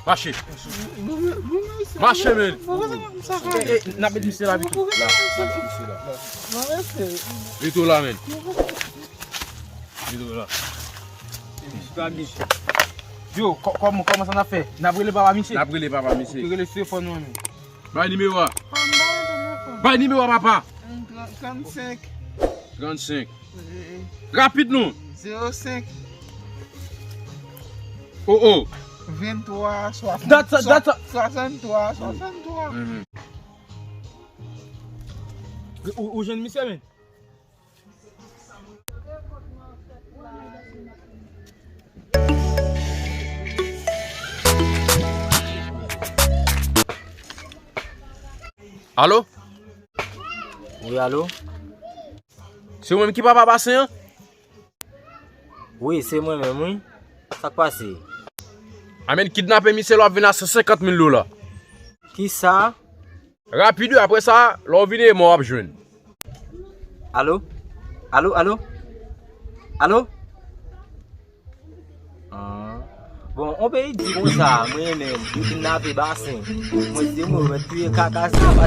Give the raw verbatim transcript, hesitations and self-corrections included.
Mache. Mache, men. Eh, eh, n ap met misye la, Vito. La. Vito la, men. Vito la. Yo, kò-, kòman, kòman sa n ap fè? N ap rele papa misye? N ap rele papa misye. Ok, rele telefòn nou, men. Bay nimewo a. Bay nimewo a, papa. Trannsenk. Trannsenk. Rapid non. Zewo senk. Oh, oh. Venntwa, swasanntwa, swasanntwa. Ou, ou jwenn misye, men? Alo? Wi, alo? Se ou menm ki papa Basen an? Wi, se mwen menm, wi. Sa k pase? Amèn kidnape misye la, w ap vin a san senkant mil dola. Kisa? Rapid, wi, apre sa, lè w vini, e mò w ap jwenn. Alo? Alo, alo? Alo? Ah. Bon, on peyi di konsa, mwen menm, yo kidnape Basen. Mwen se mwen, mwen touye kaka sa, pa